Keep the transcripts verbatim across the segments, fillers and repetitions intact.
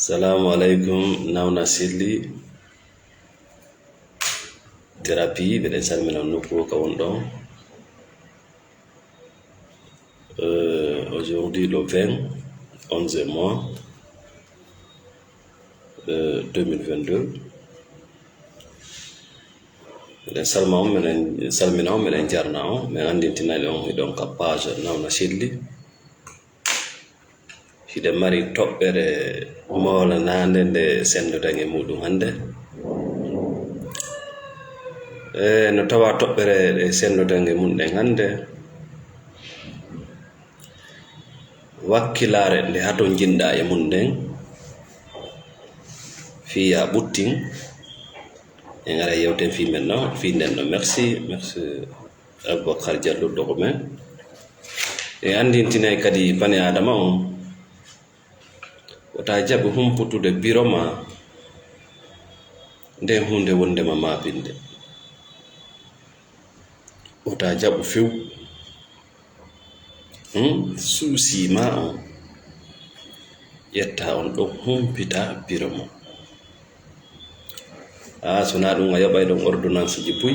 Salamu alaikum, Nauna Silli Therapy, miɗen salmina on nokku ka won ɗon. Euh, aujourd'hui, le vingt, onze mois, euh, deux mille vingt-deux. Miɗen salma on, miɗen salmina on, miɗen jarna on, min anndintinani on hiɗon ka page Nauna Silli. Hiɗen mari toɓɓere moolanaande nde senndoɗen e muɗum hannde. E no tawa toɓɓere ɗe senndoɗen e mum ɗen hannde, wakkilaare nde hatonjinɗaa e mum ɗen, fii ya ɓuttin, en ara yewten fii men ɗo, fii nden ɗo. Merci, merci Aboubacar Diallo dogo men. E anndintinay kadi bani Adama on, wota jaɓu humputude biro ma nden huunde wondema maapinde. Wota jaɓu few. Hmm? Suusi ma on, ƴetta on ɗon humpita biro mo. Aa, so naa ɗum a yoɓay ɗon ordonnance ji buy.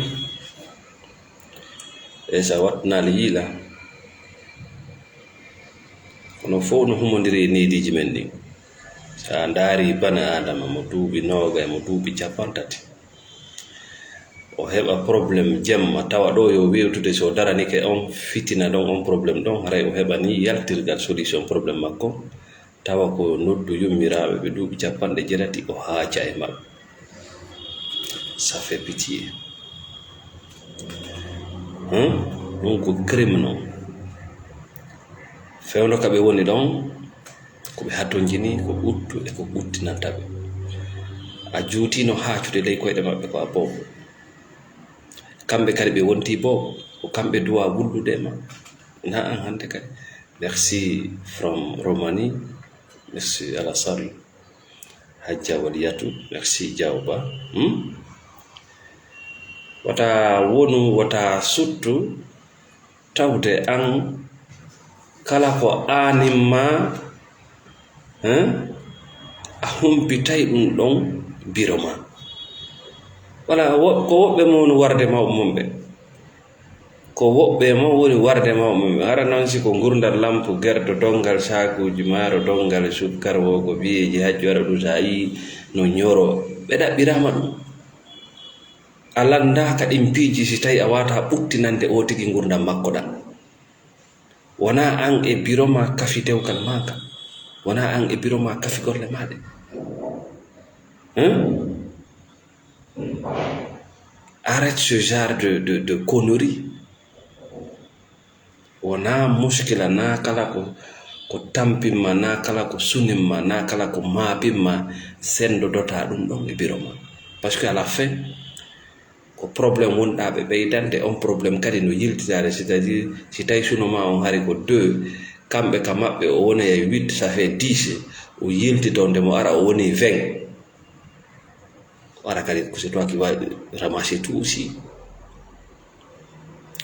E so a wattanaali yiila. Kono fof no humondiri e neediiji men ɗin. So a ndaari bana Adama mo duuɓi noogay, mo duuɓi capantati. O heɓa problème jemma, tawa ɗo yo wewtude, so daranike on fitina ɗon, on problème ɗon, haray o heɓani yaltirgal solution problème makko. Tawa ko noddu yummiraaɓe ɓe duuɓi capanɗe jeetati, o haaca e maɓɓe. Ça fait pitié. Hein? Ɗum ko crime non. Fewndo ka ɓe woni ɗon, ko ɓe hatonjini, ko ɓuttu e ko ɓuttinanta ɓe. A juutino haacude ley koyɗe maɓɓe ko a boobo. Kamɓe kadi ɓe wonti boobo, ko kamɓe duwa wullude e ma. Na an hannde kadi. Merci from Romanie. Merci Alassane. Hajja Waliyatu. Merci Diawba. Hmm? Wota wonu, wota suttu. Tawde an, kala ko aanimma, hein, a humpitay ɗum ɗon biro ma. Wala, wo-, ko woɓɓe mo woni warde mawɓe mum ɓe. Ko woɓɓe mo woni warde mawɓe mum ɓe. Hara noon si ko ngurdal lampu, gerdo, donngal saakuuji maaro, donngal sukkar, wo ko biyeeji hajju, ara ɗum so a yii no ñoro. Ɓe ɗaɓɓiraama ɗum. A lanndaaka ɗin piiji si tawi a waawataa ɓuttinande oo tigi ngurndan makko ɗan. Wonaa an e biro maa kafi dewgal maa ngal. Wonaa an e biro maa kafi golle maa ɗe. Hein? Arrête ce genre de, de, de conneries. Wonaa muskila, naa kala ko, ko tampimma, naa kala ko sunimma, naa kala ko maapimma, senndodotaa ɗum ɗon e biro ma. Parce que à la fin, ko problème wonɗaa ɓe ɓeydande, on problème kadi no yiltitaade, c'est-à-dire, si tawi suno ma on hari ko deux, kamɓe ka maɓɓe o wonay huit, ça fait dix, o yiltito nde mo ara o woni vingt. Ko ara kadi, c'est toi qui vas ramasser tout aussi.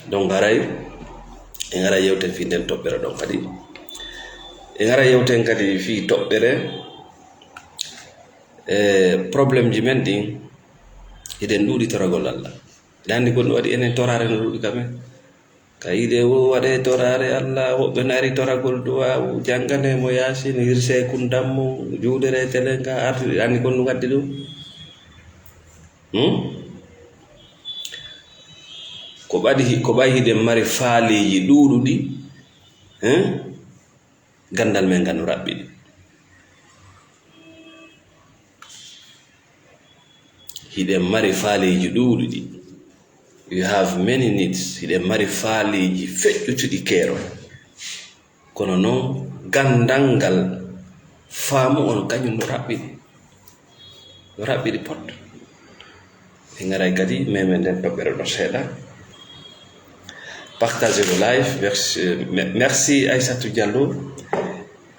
Donc, ngaray, en ara yewten fii nden toɓɓere ɗon kadi. En ara yewten kadi fii toɓɓere, e problème ji men ɗin, hiɗen ɗuuɗi toragol Allah. Hiɗa anndi ko ɗum waɗi enen toraare no ɗuuɗi ka men? Ka yiɗe wo waɗe toraare Allah, woɓɓe nari toragol duwaawu, janngane mo Yaasin, hirse kun dammu, juulere telenka, arti, anni kon ɗum addi ɗum. Hmm? Ko ɓadi hi-, ko ɓay hiɗen mari faaleeji ɗuuɗuɗi, hein? Ganndal men ngal no raɓɓiɗi. Hiɗen mari faaleeji ɗuuɗuɗi. You have many needs. Hiɗen mari faaleeji feƴƴutuɗi keerol. Kono noon, ganndal ngal, faamu on, kañum no raɓɓiɗi. No raɓɓiɗi pot. En ngaray kadi, memen nden toɓɓere ɗo seeɗa. Partagez le live. Merci, me-, merci Aïssatou Diallo,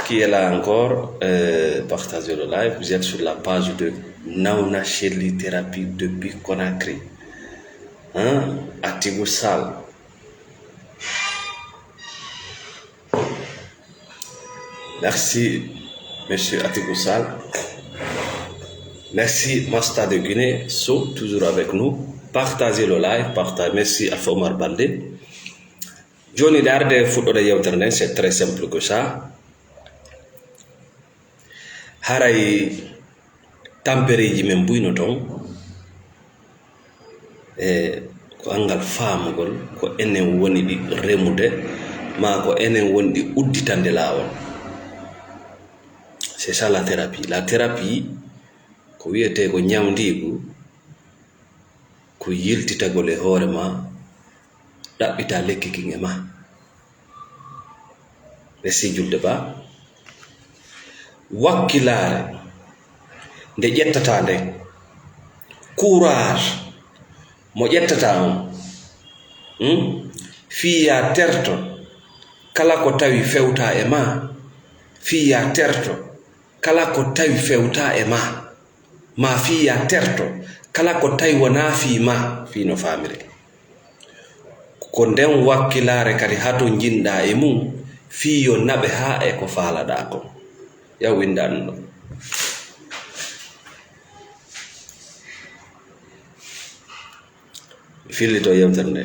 qui est là encore. Euh, partagez le live. Vous êtes sur la page de Nauna Shelly Therapy depuis Conakry. Hein? Atigou Sall. Merci, monsieur Atigou Sall. Merci, Master de Guinée, so toujours avec nous. Partagez le live, partage. Merci, Alpha Omar Balde. Jooni, nde arde fuɗɗoɗen yewtere nden, c'est très simple que ça. Haray tampereeji men mbuyno toon, e ko anngal faamugol, ko enen woni ɗi remude, maa ko enen woni ɗi udditande laawol. C'est ça la thérapie. La thérapie, ko wiyetee ko ñawndiigu, ko yiltitagol e hoore ma, ɗaɓɓita lekki kin e ma. Merci Julde Ba. Wakkilaare nde ƴettataa nden, courage mo ƴettataa on, hmm? Fii yaa terto kala ko tawi fewtaa e ma, fii yaa terto kala ko tawi fewtaa e ma. Maa fii yaa terto kala ko tawi wonaa fii maa, fii no faamiri. Ko nden wakkilaare kadi hatonjinɗaa e mum, fii yo naɓe haa e ko faalaɗaa kon. Yaw winnda ɗum ɗoo. Mi fillito yewtere nde.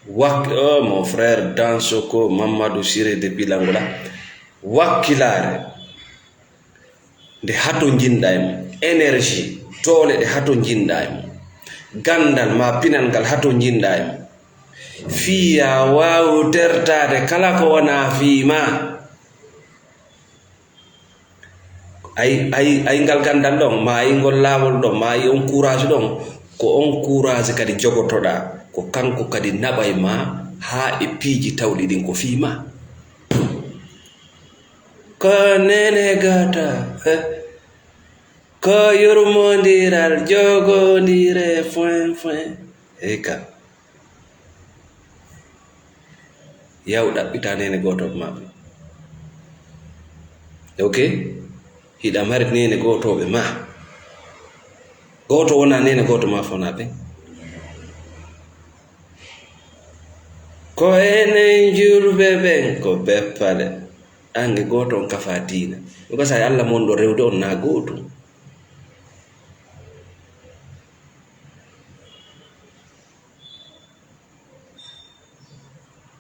Wak-, oh, mon frère Dansoko Mamadou Siré depuis l'Angola. Wakkilaare nde hatonjinɗaa e mum, énergie, doole ɗe hatonjinɗaa e mum, ganndal maa pinal ngal hatonjinɗaa e mum, fii yaa waawu tertaade kala ko wonaa fii maa. Ay, ay, ay ngal ganndal ɗon, maa ay ngol laawol ɗon, maa ay on courage ɗon, ko on courage kadi jogotoɗaa, ko kanko kadi naɓay maa haa e piiji tawɗi ɗin ko fii maa. Ko neene gooto, eh, ko yurmondiral, jogondire, foin, foin. Eka. Yaw ɗaɓɓita neene gooto maɓɓe. Ok? Hiɗa mari neene gootooɓe ma. Gooto wona neene gooto ma fona ɓen. Ko enen julɓe ɓen ko beppale. Ange gooto on kafa diina. Ɗum ka sa Allah mo on ɗo rewde on na gootum.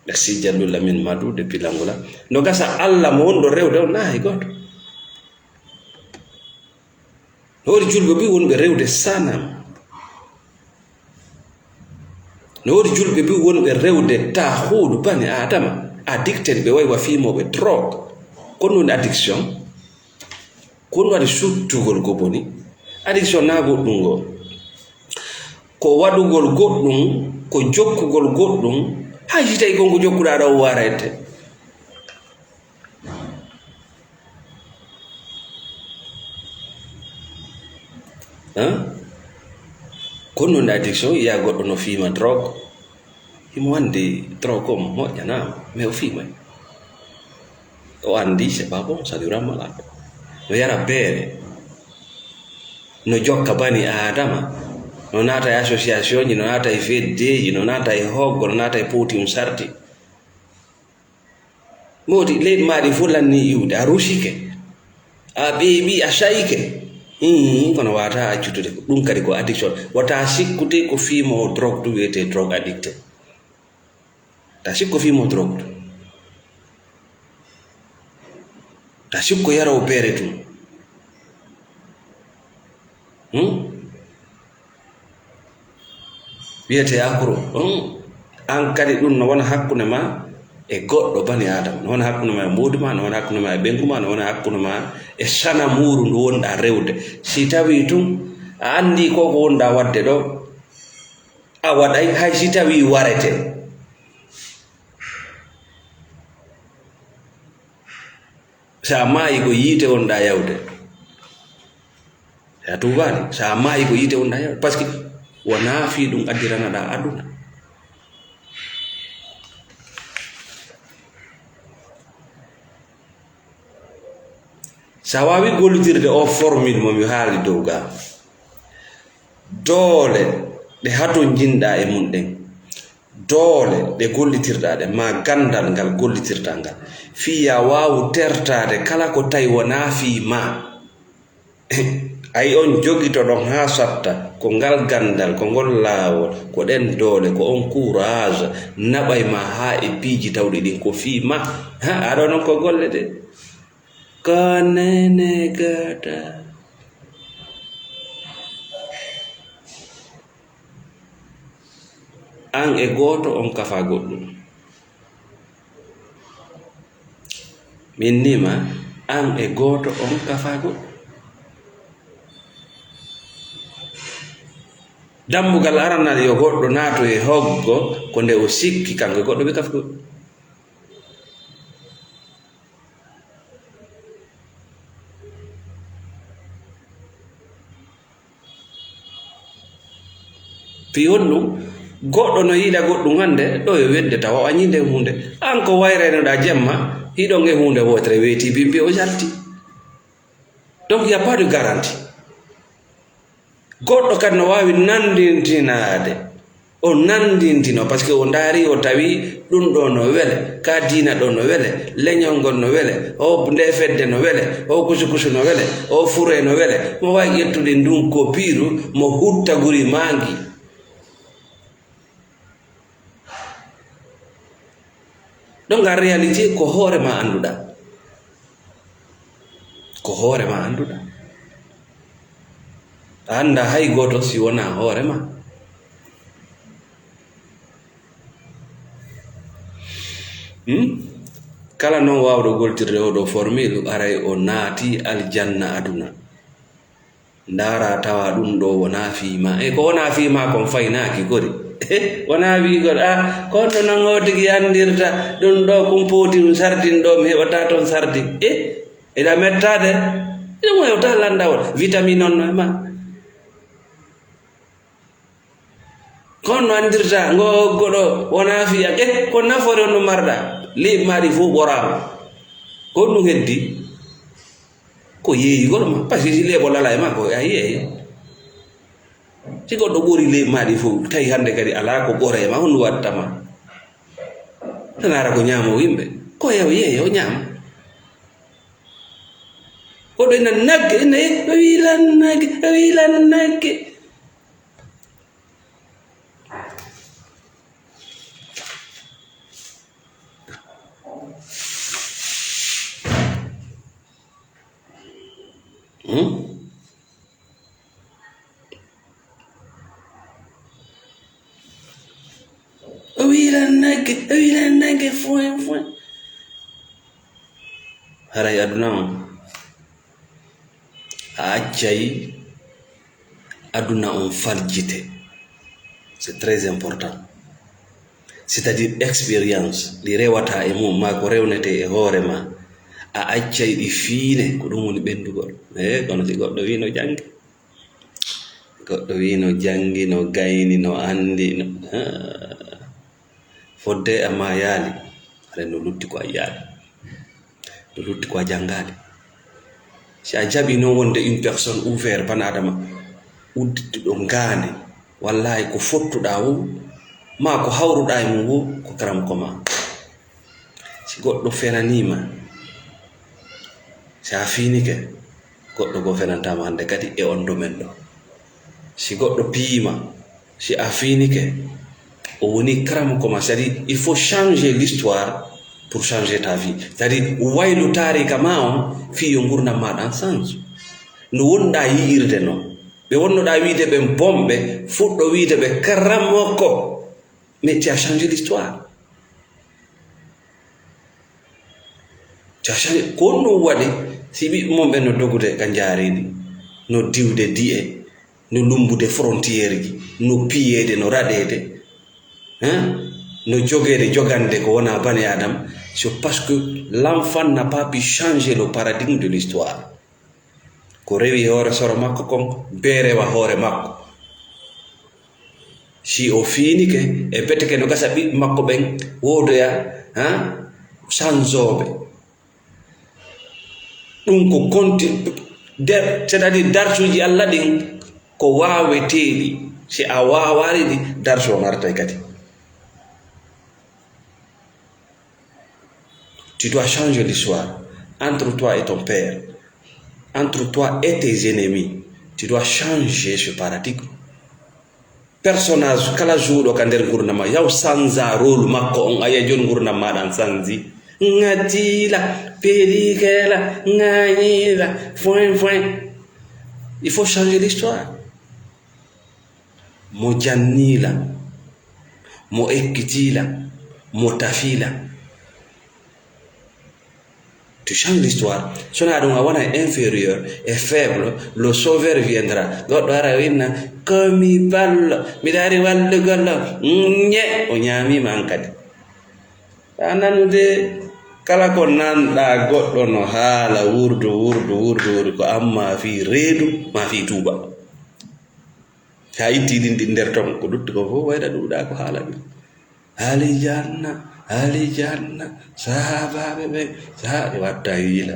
Merci Jallu Lamin Madu depuis Langola. No gasa Allah mo on ɗo rewde on na hay gooto. No woodi julɓe ɓe wonɓe rewde sanam. No woodi julɓe ɓe wonɓe rewde taahuudu bani Aadama. Addicted ɓe way wa fiimooɓe drogue. Ko ɗum woni addiction. Ko ɗum waɗi suttugol ko boni. Addiction na goɗɗum ngo. Ko waɗugol goɗɗum, ko jokkugol goɗɗum. Hay si tawi kon ko jokkuɗaa ɗo warete. Hein? Ko non addiction, yiya goɗɗo no fiima drogue. Himo anndi drogue on moƴƴanaama, mais o fiimay. O anndi c'est pas bon, ça lui rend malade. No yara beere. No jokka bani Aadama. No naata e association ji, no naata e feddeji, no naata e hoggo, no naata e pootium sarti. Moodi, leydi maa ɗi fof lanni iwde, a rusike, a ɓeeɓi, a sayike. Hii, kono wata accutude ko. Ɗum kadi ko addiction. Wata sikkude ko fiimo drogue ɗum wiyetee drogue addicté. Ta sikko fiimo drogue ɗum. Ta sikko yaro beere ɗum. Hmm? Wiyete accro. Hmm? An kadi ɗum no wona hakkunde ma e goɗɗo bani Aadama. No wona hakkunde ma e mboodi ma, no wona hakkunde ma e ɓeyngu ma, no wona hakkunde ma e sana muuru ndu wonɗa rewde. Si tawi tun a anndi ko ko wonɗa waɗde ɗo, a waɗay hay si tawi warete. Sa maayi ko yiite wonɗa yawde. Sa tuubaani, sa maayi ko yiite wonɗa yawde. Parce que wonaa fii ɗum addiranaɗa aduna. Sa waawi gollitirde o formule mo mi haali dow ga, doole ɗe hatonjinɗa e mum ɗen, doole ɗe gollitirɗa ɗen, ma ganndal ngal gollitirɗa ngal, fii ya waawu tertaade kala ko tawi wonaa fii ma. Ay on jogitoɗon haa satta, ko ngal ganndal, ko ngol laawol, ko ɗen doole, ko on courage naɓay ma haa e piiji tawɗi ɗin ko fii ma. Ha, aɗa non ko golle de. Ko nene gata. An e gooto on kafa goɗɗum. Min nima an e gooto on kafa goɗɗum. Dambugal aranal yo goɗɗo naatu e hoggo ko nde o sikki kanko e goɗɗo ɓe kafi goɗɗum. Fii honɗum? Goɗɗo no yiɗa goɗɗum hannde, ɗo yo wedde tawa o añii nde huunde. An ko wayraynoɗaa jemma, hiɗon e huunde wootere weetii bimbi o jalti. Donc, y a pas de garantie. Goɗɗo kadi no waawi nanndintinaade. O nanndintino, parce que o ndaari, o tawi ɗum ɗo no wele, ka diina ɗo no wele, leñol ngol no wele, o nde fedde no wele, o kusu-kusu no wele, o fure no wele. Mo waawi ƴettude ndun kopiiru, mo hutta guri maangi. Donc, en réalité, ko hoore ma annduɗaa. Ko hoore ma annduɗaa. A anndaa hay gooto si wonaa hoore ma. Hmm? Kala non waawɗo goltirde oo ɗoo formule, aray o naati aljanna aduna. Ndaara tawa ɗum ɗoo wonaa fii ma. E ko wonaa fii ma kon faynaaki kori. Wonaa wiigol, "Ah, ko honno non o tigi anndirta ɗum ɗoo, kum pooti ɗum sardin ɗoo, mi heɓataa toon sardin." E, eɗa mettaade. Ɗum o heɓataa lanndawol. Vitamine on no e ma. Ko honno anndirta ngo goɗo wonaa fii an? Eh, ko nafoore on no marɗa? Leeɓi maa ɗi fof ɓoraama. Ko honɗum heddi? Ko yeeyugol ma. Parce que si leeɓol alaa e ma, ko a yeeyay. Si goɗɗo ɓori leeɓi maa ɗi fof, tawi hannde kadi alaa ko ɓora e ma, honɗum watta ma? Tan ara ko ñaamo yimɓe. Ko yaw yeeya, o ñaama. Goɗɗo ina nagge, ina yeeya, o wii lan nagge, o wii lan nagge. Hmm? O wiilan nagge, o wiilan nagge, foin, foin. Haray aduna on, a accay aduna on faljite. C'est très important. C'est-à-dire expérience ɗi rewata e mum, maa ko rewnete e hoore ma, a accay ɗi fiine, ko ɗum woni ɓenndugol. E kono si goɗɗo wii no janngi, goɗɗo wii no janngi, no gayni, no anndi, no, ah, fodde a maayaali, hare no lutti ko a yiyaali. No lutti ko a janngaali. Si a jaɓi noon wonde une personne ouverte, bana Adama, uddittuɗo ngaandi, wallahi ko fottuɗaa wo, maa ko hawruɗaa e mum wo, ko karam ko ma. Si goɗɗo fenanii ma, si a fiinike, goɗɗo goo fenantaa ma hannde kadi e on domaine ɗo. Si goɗɗo piyii ma, si a fiinike, o woni karamoko ma. C'est-à-dire, il faut changer l'histoire pour changer ta vie. C'est-à-dire, waylu taarika ma on, fii yo ngurndan maaɗa on change. No wonɗaa yi'irde non. Ɓe wonnoɗaa wiide ɓen bonɓe, fuɗɗo wiide ɓe karamoko. Mais tu as changé l'histoire. Tu as changé. Ko honɗum waɗi si ɓiɓɓe mon ɓen no dogude ka njaareendi, no diwde di'e, no lummbude frontière ji, no piyeede, no raɗeede, hein? No jogeede, jogande ko wonaa bani Adam? C'est parce que l'enfant n'a pas pu changer le paradigme de l'histoire. Ko rewi e hoore soro makko kon, bee rewa hoore makko. Si o fiinike, e beteke no gasa ɓiɓɓe makko ɓen woodoya, ha? Sanzooɓe. Ɗum ko konti, der, c'est-à-dire darsuuji Allah ɗin ko waaweteeɗi. Si a waawaali ɗi, darsu on artay kadi. Tu dois changer l'histoire entre toi et ton père. Entre toi et tes ennemis, tu dois changer ce paradigme. Personnage kala jouɗo ka nder gurdam ma, yaw sanza rôle makko on, a yiya joni gurdam maɗa an sanzi. Ngatila, perikela, ngayila, foin foin. Il faut changer l'histoire. Mo jannila, mo ekkitila, mo tafila. Tu changes l'histoire. Sona ɗum a wona inférieur et faible, le sauveur viendra. Goɗɗo ara o inna, komi ballo, miɗa ari wallugol on. Ñe, o ñaamima an kadi. A nanude, kala ko nanɗa goɗɗo no haala wurdu, wurdu, wurdu, wurdu, ko amma fii reedu, ma fii tuuba. Sa itti ɗin ɗin nder ton, ko lutti ko fof wayla ɗuuɗa ko haalami. Alijanna, alijanna, sahaabaaɓe ɓen, saha-, watta yiila.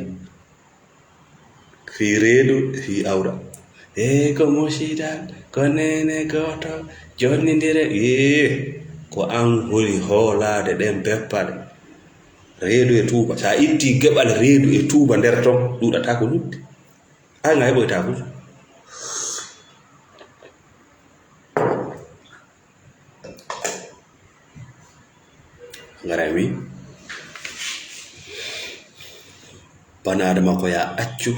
Fii reedu, fii awra. E ko musidal, ko neene gooto, jonnindire, ee, ko an woni hoolaade ɗen beppale. Reedu e tuuba. Sa itti geɓal reedu e tuuba nder ton, ɗuuɗata ko lutti. An a heɓoyta fof. Ngara wi, bana Adama ko ya accu,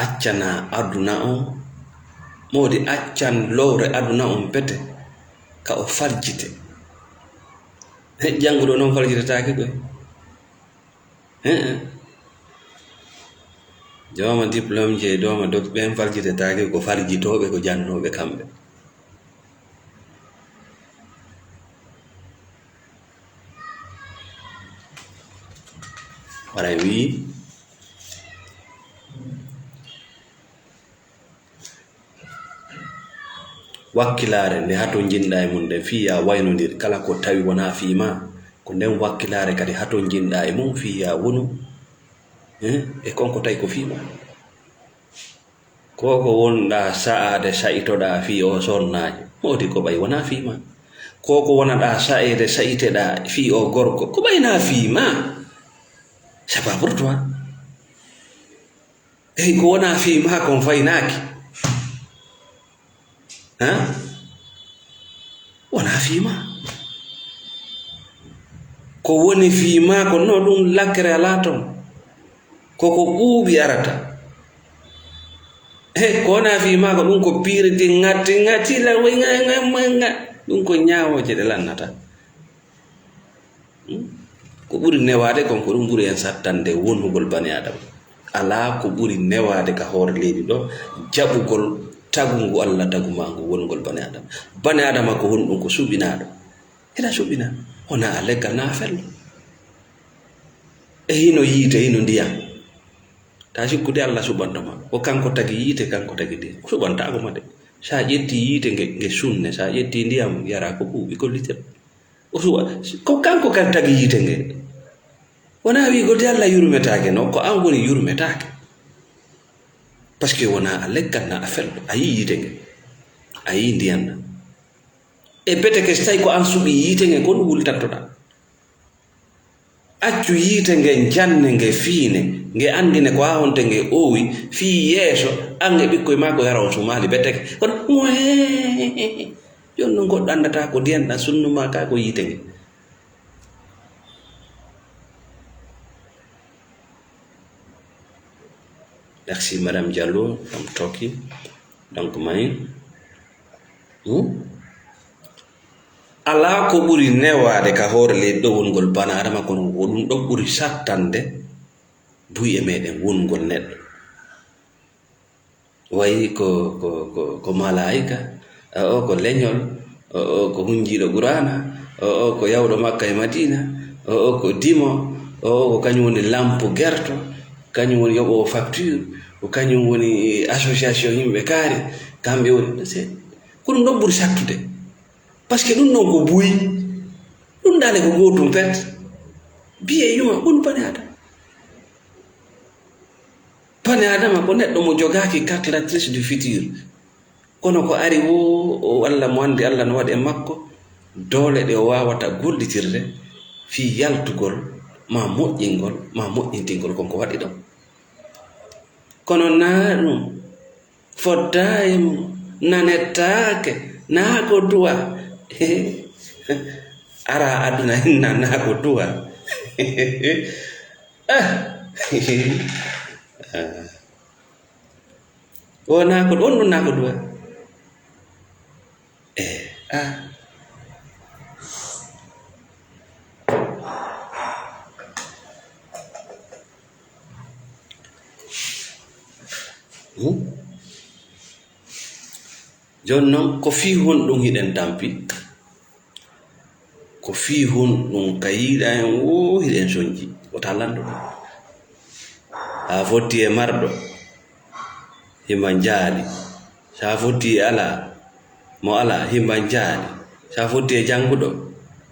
accana aduna on, moodi accan lowre aduna on pete, ka o faljite. He, jannguɗo noon faljitataake koy. He'e. Jooma diplôme je, jooma dok, ɓen faljitetaake, ko farjitooɓe, ko jannooɓe kamɓe. Waray wii, wakkilaare nde hatonjinɗaa e mum nden, fii yaa waynondir kala ko tawi wonaa fii maa, ko nden wakkilaare kadi hatonjinɗaa e mum, fii yaa wonu, eh, e kon ko tawi ko fii maa. Ko ko wonɗaa sa'aade sa'itoɗaa fii oo sonnaajo, moodi ko ɓay wonaa fii maa. Ko ko wonaɗaa sa'eede sa'iteɗaa fii oo gorko, ko ɓay naa fii maa. C'est pas pour toi. Eyi, ko wonaa fii maa kon faynaaki. Ha? Wonaa fii maa. Ko woni fii maa kon, no ɗum lakkere alaa ton. Ko ko ɓuuɓi arata. He, ko wonaa fii maa ko ɗum ko piiriti ŋatti ŋatti la, woy ŋa, ŋa, ŋa, ŋa. Ɗum ko ñaawooje ɗe lannata. Hmm? Ko ɓuri newaade kon, ko ɗum ɓuri en sattande wonugol bani Aadama. Alaa ko ɓuri newaade ka hoore leydi ɗo, jaɓugol tagu ngu Alla tagu maa ngu wonugol bani Aadama. Bani Aadama ko honɗum? Ko suɓinaaɗo. Ina suɓina. Wonaa a leggal naa a fello. E hino yiite, hino ndiyam. Taa sikkude Alla suɓanto ma. Ko kanko tagi yiite, kanko tagi ndiyam. O suɓantaako ma de. Sa ƴetti yiite nge, nge sunne, sa ƴetti ndiyam, yara ko ɓuuɓi, ko litel. O suwa, ko kanko kan tagi yiite nge. Wonaa wiigol de Alla yurmetaake, non ko an woni yurmetaake. Parce que wonaa a leggal na a fello, a yii yiite nge, a yii ndiyan na. E bete ke, si tawi ko an suɓi yiite nge, ko ɗum wultattoɗaa. Accu yiite nge, janne nge, fiine, nge anndine ko haa honto nge oowi, fii yeeso, an e ɓikkoy maa ko yara on sumaali beteke. Kono, jooni non goɗɗo anndataa ko ndiyan ɗan sunnu maa kaa ko yiite nge. Merci, Madame Diallo, I'm talking. Donc, may, hmm? Alaa ko ɓuri newaade ka hoore leydi ɗo wonugol bani Aadama, kono ko ɗum ɗo ɓuri sattande buy e meɗen wonugol neɗɗo. Wayi ko, ko, ko, ko malaayika, o, o ko leñol, o, o ko hunjiiɗo Quraana, o, o ko yawɗo Makka e Madiina, o, o ko dimo, o, o ko kañum woni lampu gerto, kañum woni yoɓoowo facture, ko kañum woni association yimɓe kaari, kamɓe woni, c'est, ko ɗum ɗon ɓuri sattude. Parce que ɗum ɗon ko buy, ɗum ɗaale ko gootum pet. Biye yuma, ɓun bani Aadama. Bani Aadama ko neɗɗo mo jogaaki calculatrice du futur. Kono ko ari wo, o Alla mo anndi, Alla no waɗi e makko doole ɗe o waawata gollitirde fii yaltugol ma moƴƴingol, ma moƴƴintingol kon ko waɗi ɗon. Kono naa ɗum foddaa e mum, nanetaake, naa ko duwa. Ara aduna hinna naa ko duwa. Ah. Ah. O naa ko, on ɗum naa ko duwa. Eh, ah. Hmm? Jooni noon, ko fii honɗum hiɗen tampi? Ko fii honɗum ka yiiɗa en woo hiɗen sonji? Wota lanndo ɗum. Haa fotti e marɗo, himo jaali. Sa fotti e alaa, mo alaa, himo jaali. Sa fotti e jannguɗo,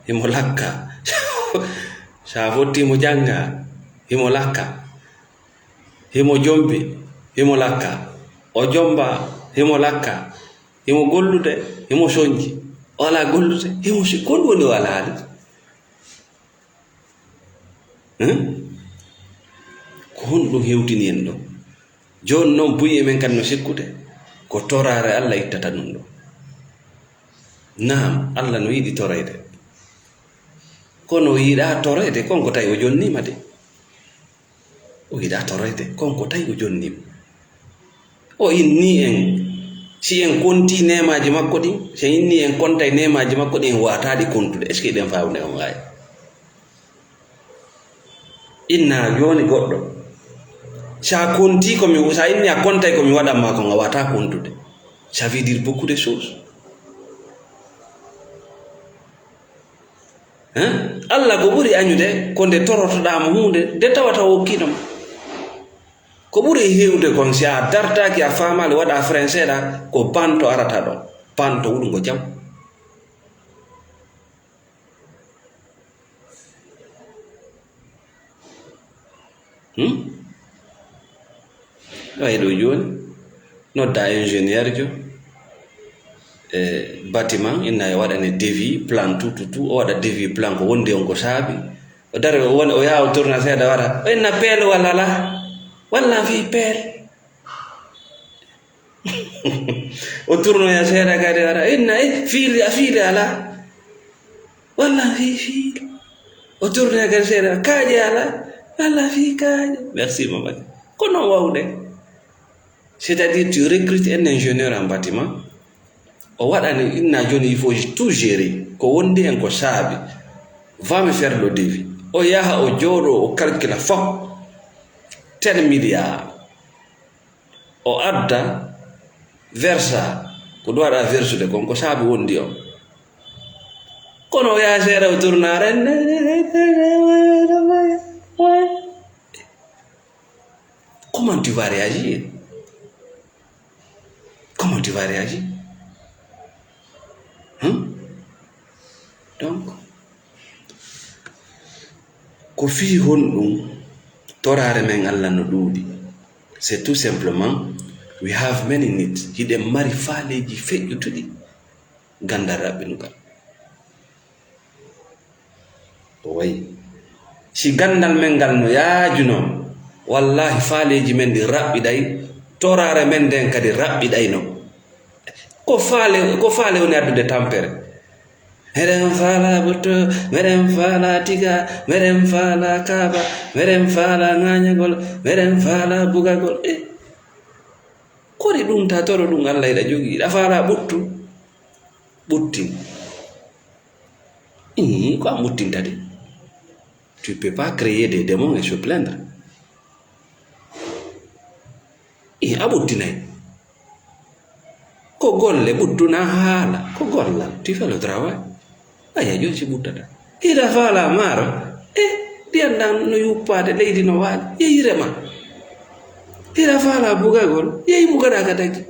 himo lakka. Sa fotti mo jannga, himo lakka. Himo jombi, himo lakka. O jomba, himo lakka. Himo gollude, himo sonji. O alaa gollude, himo si-, ko ɗum woni o alaa haalde? Hein? Ko honɗum hewtini en ɗo? Jooni noon, buy e men kadi no sikkude ko toraare Allah ittata ɗum ɗo. Naam, Allah no yiɗi toreyde. Kono o yiɗaa toreyde, kon ko tawi o jonniima de. O yiɗaa toreyde, kon ko tawi o jonniima. O innii en, si en kontii neemaaji makko ɗin, si en innii en kontay neemaaji makko ɗin, en waataa ɗi kontude. Est-ce que eɗen faamu nde on? Ay. Inna jooni goɗɗo. Sa kontii ko mi, sa inni a kontay ko mi waɗan maa kon, a waataa kontude. Ça veut dire beaucoup de choses. Hein? Allah ko ɓuri añude ko nde torotoɗaa mo huunde, nde tawata o okkiino ma. Ko ɓuri heewde kon, si a dartaaki, a faamaali, waɗa frein seeɗa, ko banto arata ɗon. Banto wuɗungo jam. Hmm? Ɗo e ɗo jooni, nodda ingénieur jo, e bâtiment, inna e waɗane devis, plan, tout, tout, tout, o waɗa devis, plan ko wondi on ko saabi. O dari, o woni, o yaha, o tourna seeɗa, wara. O inna peel walla alaa? Walla fii peel? O tournoya seeɗa kadi, wara. Inna, eh, fiili, a fiili alaa? Walla fii fiili? O tournoya kadi seeɗa, kaaƴe alaa? Walla fii kaaƴe? Merci, Mamadi. Ko non wawde. C'est-à-dire, tu recrutes un ingénieur en bâtiment. O waɗani, inna jooni, il faut tout gérer. Ko wondi en ko saabi. Va me faire le devis. O yaha, o jooɗo, o calcula fof. Tel milliard. O adda, versa. Ko ɗum waɗa versude kon, ko saabi wondi on. Kono o yaha seeɗa, o tourna, comment tu vas réagir? Comment tu vas réagir? Hein? Donc, ko fii honɗum toraare men Allah no ɗuuɗi? C'est tout simplement, we have many needs. Hiɗen mari faaleeji feƴƴutuɗi ganndal raɓɓinungal. O wayi. Si ganndal men ngal no yaajuno, wallaahi faaleeji men ɗin raɓɓiɗay, toraare men nden kadi raɓɓiɗayno. Ko faale, ko faale woni addude tampere. Meɗen faala ɓuttu, meɗen faala tiga, meɗen faala kaaba, meɗen faala ŋaañagol, meɗen faala bugagol. Eh, kori ɗum ta toro ɗum Allah hiɗa jogii, hiɗa faala ɓuttu, ɓuttin. Ii, ko a ɓuttinta de. Tu peux pas créer des démons et se plaindre. Ii, a ɓuttinay. Ko golle ɓuttuna haala, ko gollal, tu fais le travail. Aya, jooni si ɓuttata. Hiɗa faala maaro, e ndiyam ɗam no yuppaade, leydi no waali, yehi rema. Hiɗa faala bugagol, yehi bugaɗaa ka tagi.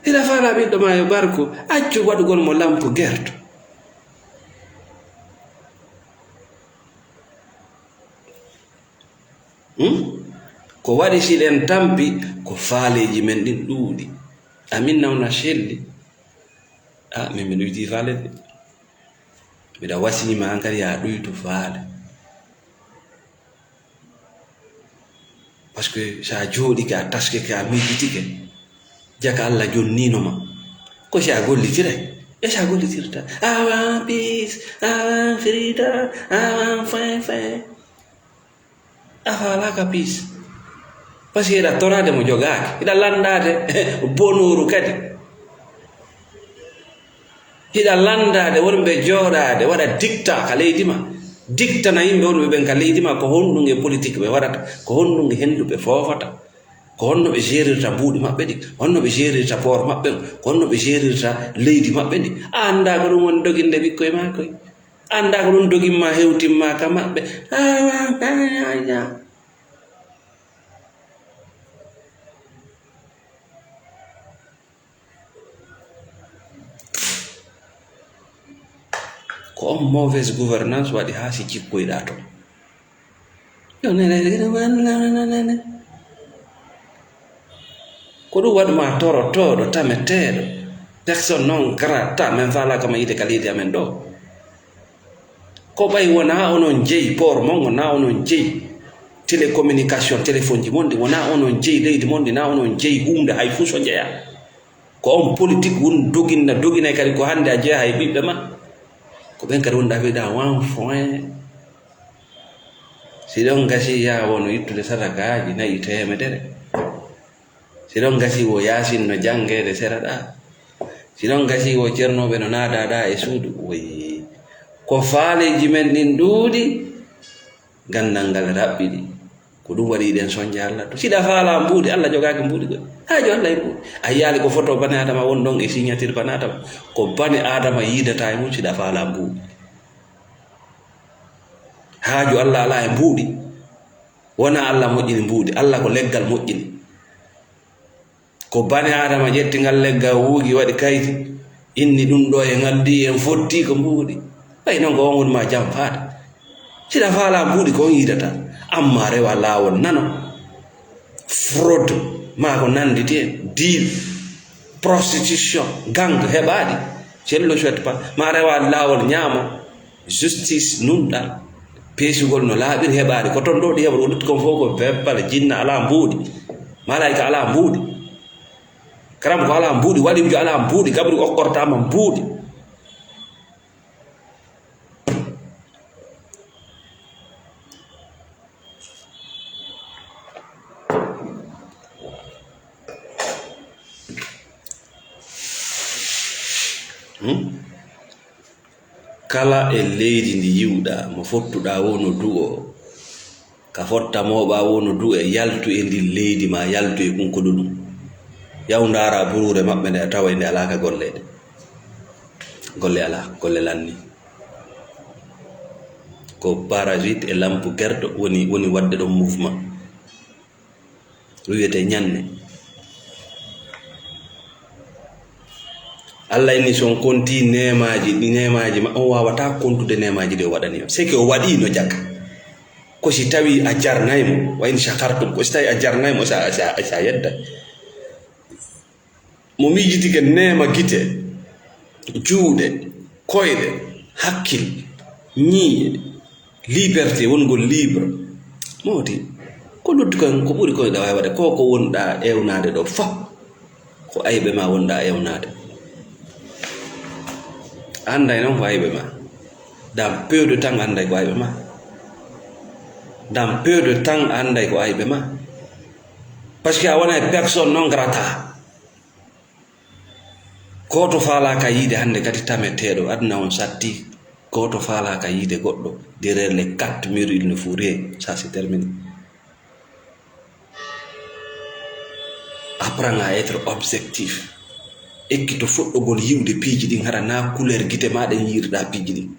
Hiɗa faala ɓiɗɗo ma yo barku, accu waɗugol mo lampu gerto. Hmm? Ko waɗi si ɗen tampi, ko faaleeji men ɗin ɗuuɗi. Amin nawna selli. Ah, min miɗo yiɗi faale de. Mbiɗa wasiyima an kadi, ya ɗuytu faale. Parce que so a jooɗike, a taskike, a miijitike, jaka Allah jonniino ma. Ko si a gollitire? E si a gollitirta? Awan peace, awan freedom, awan fin fin. A faalaaka peace. Parce que hiɗa toraade mo jogaaki. Hiɗa lanndaade bonooru kadi. Hiɗa lanndaade wonɓe jooɗaade waɗa dikta ka leydi ma. Diktana yimɓe wonɓe ɓen ka leydi ma ko honɗum e politique ɓe waɗata, ko honɗum e henndu ɓe foofata, ko honno ɓe jerirta mbuuɗi maɓɓe ɗi, honno ɓe jerirta port maɓɓe on, ko honno ɓe jerirta leydi maɓɓe ndi. A anndaa ko ɗum woni doginde ɓikkoy maa koy. Anndaa ko ɗum dogimma hewtimma ka maɓɓe. Ko on mauvaise gouvernance waɗi haa si jikkoyɗaa toon. Ko ɗum waɗi ma torotooɗo, tameteeɗo, personne non grata, min faalaaka ma yiide ka leydi amen ɗo. Ko ɓay wonaa onon jeyi port mon, wonaa onon jeyi télécommunication, téléphone ji mon ɗi, wonaa onon jeyi leydi mon ndi, naa onon jeyi huunde hay fuu so njeyaa. Ko on politique won doginna, doginay kadi ko hannde a jeyaa e ɓiɓɓe ma. Ko ɓen kadi wonɗa wiɗa wan foin. Si ɗon gasi yaa wono ittude sadakaaji nayi teemedere. Si ɗon gasi wo Yaasin no janngeede sera ɗa. Si ɗon gasi wo cernooɓe no naada ɗa e suudu. Woy. Ko faaleeji men ɗin ɗuuɗi. Ganndal ngal raɓɓiɗi. Ko ɗum waɗi eɗen sonja Allah. To siɗa faala mbuuɗi, Allah jogaaki mbuuɗi koy. Haaju Allah e mbuuɗi. A yiyaali ko photo bani Adama won ɗon e signature bani Adama. Ko bani Adama yiidata e mum siɗa faala mbuuɗi. Haaju Allah alaa e mbuuɗi. Wonaa Allah moƴƴini mbuuɗi. Allah ko leggal moƴƴini. Ko bani Aadama ƴetti ngal leggal, wuugi, waɗi kayti, inni ɗum ɗo e ngal, ndi en fotti ko mbuuɗi. Ɓay non ko on woni ma jam faade. Siɗa faala mbuuɗi ko on yiidata, amma rewa laawol nano. Fraude, maa ko nannditi en, deal, prostitution, gang, heɓaaɗi. Je ne le souhaite pas. Ma rewa laawol ñaamo. Justice nunɗal, peesugol no laaɓiri heɓaade. Ko ton ɗo ɗi heɓata, ko lutti kon fof ko bebbal, jinna alaa mbuuɗi, malaayika alaa mbuuɗi, karam ko alaa mbuuɗi, waliijo alaa mbuuɗi, gabri okkortaama mbuuɗi. Hmm? Kala e leydi ndi yi'uɗaa, mo fottuɗaa wo no du'oo, ka fotta mooɓaa wo no du'ee, yaltu e ndin leydi maa yaltu e kunkuɗo ɗum. Yahu ndaaraa buruure maɓɓe nde a taway nde alaa ka golleede. Golle alaa, golle lanni. Ko parasite e lampu gerɗo woni, woni waɗde ɗon mouvement. Ɗum wiyetee ñanne. Allah inni, so on konti neemaaji, ɗi neemaaji ma, on waawataa kontude neemaaji ɗi o waɗani on. C'est que o waɗii no jaka. Ko si tawii a jarnay mo, wa in shakartum, ko si tawii a jarnay mo, sa, sa, sa yedda. Mo miijitike neema gite, juuɗe, koyɗe, hakkil, ñiiƴe, liberté, wongol libre. Mawti, ko lutti kon, ko ɓuri kon ɗa waawi waɗde, ko ko wonɗa ewnaade ɗo fof, ko ayɓe ma wonɗa ewnaade. Annday noon ko ayɓe ma. Dans peu de temps annday ko ayɓe ma. Dans peu de temps annday ko ayɓe ma. Parce que a wonay personne non grata. Gooto faalaaka yiide hannde kadi tameteeɗo, aduna on satti. Gooto faalaaka yiide goɗɗo. Derrière les quatre murs, il ne faut rien. Ça, c'est terminé. Apprends à être objectif. Ekkito fuɗɗogol yi'ude piiji ɗin, hara naa couleur gite maa ɗen yi'irɗaa piiji ɗin.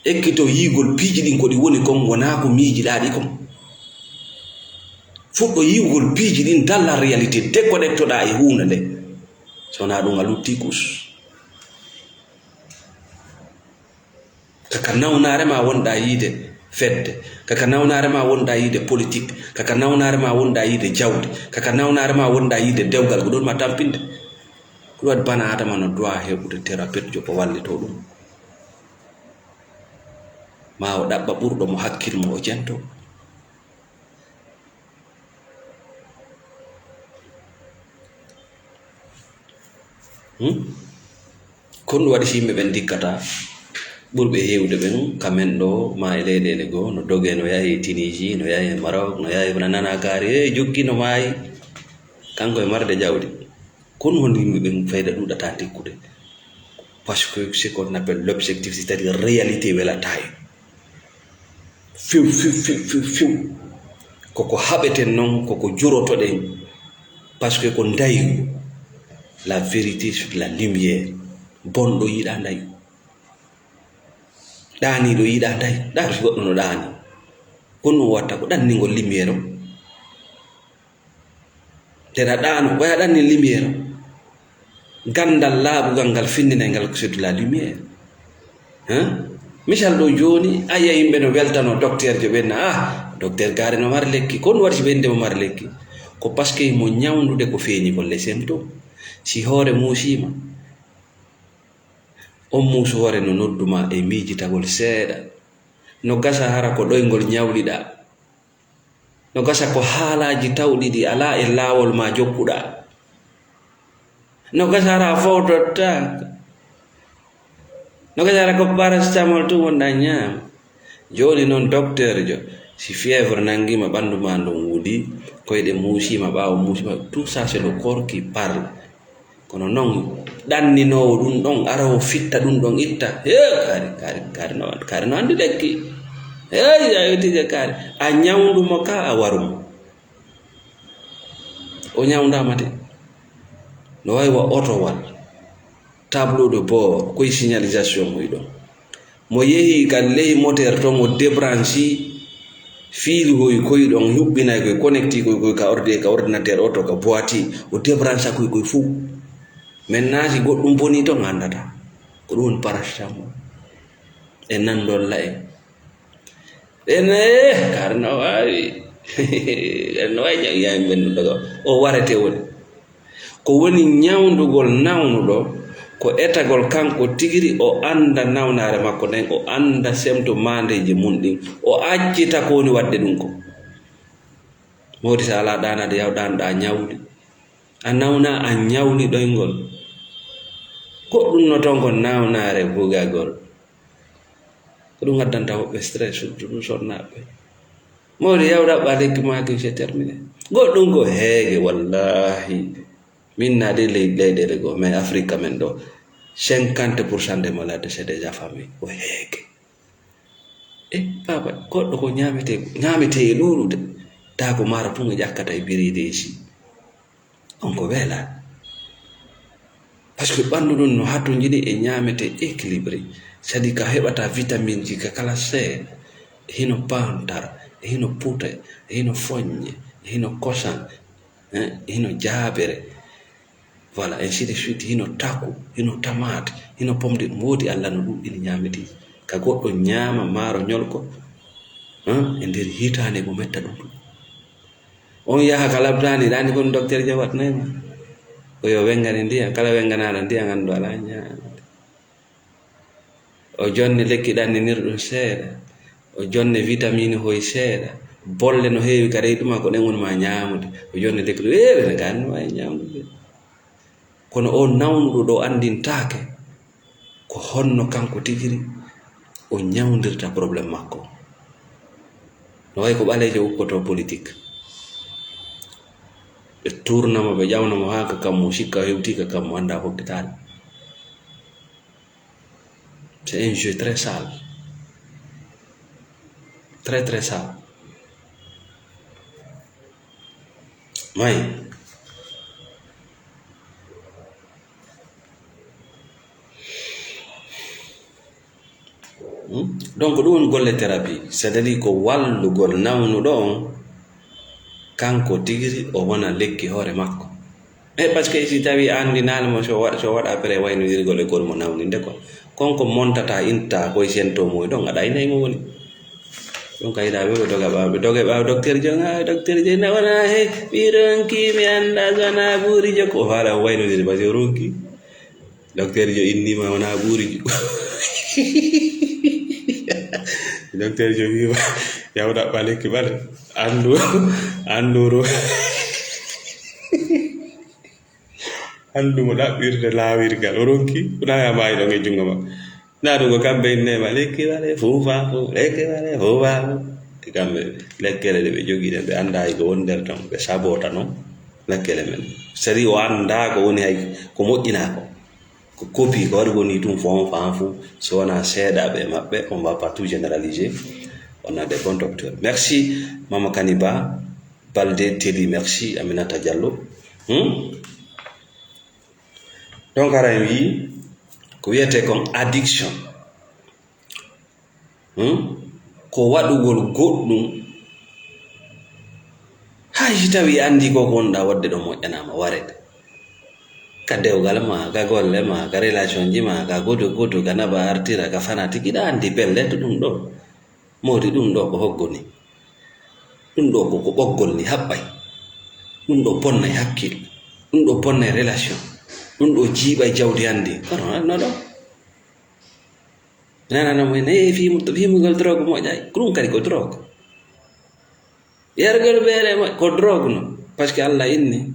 Ekkito yi'ugol piiji ɗin ko ɗi woni kon, wonaa ko miijiɗaa ɗi kon. Fuɗɗo yi'ugol piiji ɗin dans la réalité, déconnectoɗaa e huunde nde. So wonaa ɗum, a luttii kus. Kaka nawnaare maa wonɗaa yiide fedde, kaka nawnaare maa wonɗaa yiide politique, kaka nawnaare maa wonɗaa yiide jawdi, kaka nawnaare maa wonɗaa yiide dewgal, ko ɗon ma tampinde. Ko ɗum waɗi bana Adama no doit heɓude thérapeute jo ko wallitoo ɗum. Maa o ɗaɓɓa ɓurɗo mo hakkil mo o jento. Hmm? Ko ɗum waɗi si yimɓe ɓen ndikkata, ɓurɓe heewde ɓen ka men ɗo, maa e leyɗeele goo, no dogee, no yahi Tunisie, no yahi Maroc, no yahi, no nana kaari, "Hey, jokki no maayi." Kanko e marde jawdi. Kono hon yimɓe ɓen fayda ɗuuɗata ndikkude. Parce que ce qu'on appelle l'objectif, c'est-à-dire réalité welataa en. Few, few, few, few, few. Koko haɓeten non, koko jurotoɗen. Parce que ko ndaygu. La vérité sur la lumière. Bonɗo yiɗaa ndayu. Ɗaaniiɗo yiɗaa ndayu. Ɗaar si goɗɗo no ɗaani. Kono ɗum watta ko ɗanningol lumière on. Nde ɗa ɗaano, waya ɗanni lumière. Ganndal laaɓugal ngal finndinay ngal ko c'est de la lumière. Hein? Misal ɗo jooni, a yiya yimɓe no weltano docteur jo ɓen, "Ah, docteur Gaare no mari lekki." Ko ɗum waɗi si ɓe ende mo mari lekki? Ko parce que mo ñawndude ko feeñi ko les symptômes. Si hoore muusiima, on muusu hoore no noddu ma e miijitagol seeɗa. No gasa hara ko ɗoyngol ñawliɗaa. No gasa ko haalaaji tawɗi ɗi alaa e laawol ma jokkuɗaa. No gasa hara a fowtotaako. No gasa hara ko paracétamol tun wonɗaa ñaama. Jooni non, docteur jo, si fièvre nanngii ma, ɓanndu ma ndun wuli, koyɗe muusii ma, ɓaawo muusii ma, tout ça, c'est le corps qui parle. Kono non, ɗanninoowo ɗun ɗon, aroowo fitta ɗun ɗon, itta. He, kaari, kaari, kaari no, kaari no anndi lekki. Hey, a yewtike kaari. A ñawndu mo ka, a waru mo. O ñawndaama de. No wayi wa otowal. Tableau de bord, koye signalisation muy ɗon. Mo yehi ka ley moteur ton, o débranchi fiilu hoy koy ɗon, huɓɓinay koy, connecti koy, koy ka ordi-, ka ordinateur oto, ka boîtier, o débrancha koy, koy fuu. Maintenant, si goɗɗum boni ton, anndata. Ko ɗum woni paracétamol. E nan dolla en. Ene, eh, kar no waawi. En no waawi ñaw-, ñaami men no daga. O warete woni. Ko woni ñawndugol nawnuɗo, ko etagol kanko tigiri, o annda nawnaare makko nden, o annda semto maandeeji mun ɗin, o accita ko woni waɗde ɗum ko. Mawdi, so alaa ɗaanaade, yaw ɗaanoɗaa ñawli. A nawna, a ñawli ɗoyngol. Goɗɗum no toon ko nawnaare bugagol. Ko ɗum addanta woɓɓe stress, surtout ɗum sonnaaɓe. Mawɗo, yaw ɗaɓɓa lekki maa kin, c'est terminé. Goɗɗum ko heege, wallahi. Min na ɗe ley-, leyɗeele goo, mais Afrique men ɗo, cinquante pour cent des malades, c'est des affamés. Ko heege. E, baaba, goɗɗo ko ñaamete, ñaamete e ɗuuɗude. Taa ko maaro tun e ƴakkata e biriideeji. On ko weela. Parce que ɓanndu ɗum no hatonjini e ñaamete équilibré. C'est-à-dire ka heɓata vitamine ji ka kala seeɗa. E hino pantar, e hino pute, e hino foññe, e hino kosan, hein, e hino jaabere. Voilà, ainsi de suite. Hino taku, hino tamaate, hino pomme de, mo woodi Alla no ɗuɗɗini ñaamete. Ka goɗɗo ñaama maaro ñolko, hein, e nder hitaande mo metta ɗum ɗum. On yaha ka labtaani, ɗaani kon docteur Dia waɗnay ma. Ko yo wengane ndiyan, kala wenganaaɗo ndiyan, anndu alaa ñaamde. O jonne lekki ɗanninirɗum seeɗa. O jonne vitamine hoy seeɗa. Bolle no heewi ka reedu ma, ko ɗen woni ma ñaamude. O jonne lekki ɗum, ee, ɓe ne ka anndi ma e ñaamude. Kono o nawnuɗo ɗo anndintaake. Ko honno kanko tigiri o ñawndirta problème makko? No wayi ko ɓaleejo ukkotoo politique. Ɓe tuurna mo, ɓe ƴawna mo haa ka kammu, sikka hewtii ka kammu, anndaa hokkitaali. C'est un jeu très sale. Très, très sale. Mayi. Hmm? Donc, ɗum woni golle thérapie, c'est-à-dire ko wallugol nawnuɗo on, kanko tigiri o wona lekki hoore makko. E, parce que si tawi an ndi naali mo, so waɗ-, so waɗa après waynodirgol e gol mo nawninde ko. Kon ko montata, inta koye sento mo ɗon, aɗa ayna e mo woni. Ɗum kay, daa ɓe, ɓe doga ɓaawo, ɓe doga ɓaawo docteur Dieng, ah, docteur Dieng na wona he, mi ronki, mi annda so wona buuri jokko. O faala o waynodiri, parce que o ronki. Docteur Dieng inni ma wona buuri jokko. Docteur Joe wiima, yaw ɗaɓɓa lekki ɓale. Anndu, anndu ro. Anndu mo ɗaɓɓirde laawirgal. O ronki, wona ya maayi ɗon e junngo makko. Na ɗum ko kamɓe innema lekki ɓale, fuufa fuu, lekki ɓale, fuufa fuu. E kamɓe lekkere ɗe ɓe jogii ɗen, ɓe anndaa ko woni nder ton, ɓe sabota non lekkere men. Sari o anndaa ko woni hay ko moƴƴinaa ko. Ko copie, ko waɗi woni ɗum fo on faan fuu, so wonaa seeɗaaɓe e maɓɓe, on va pas tout généraliser. On a des bons docteurs. Merci, Mama Kaniba, Balde Teddy, merci, Aminata Diallo. Hmm? Donc, hara en wii, ko wiyetee kon addiction. Hmm? Ko waɗugol goɗɗum, hay si tawii anndi ko ko wonɗaa waɗde ɗo moƴƴanaama, wareede. Ka dewgal ma, ka golle ma, ka relation ji ma, ka goto goto, ka naɓa artira, ka fanatique, iɗa anndi pellet ɗum ɗo. Moodi ɗum ɗo ko hoggo ni? Ɗum ɗo ko, ko ɓoggol ni, haɓɓay. Ɗum ɗo bonnay hakkil. Ɗum ɗo bonnay relation. Ɗum ɗo jiiɓay jawdi anndi. Kono no ɗo. Nanana mo ne, fii mu-, fii mugol drogue moƴƴay. Ko ɗum kadi ko drogue. Yargol beere ma-, ko drogue no. Parce que Allah inni,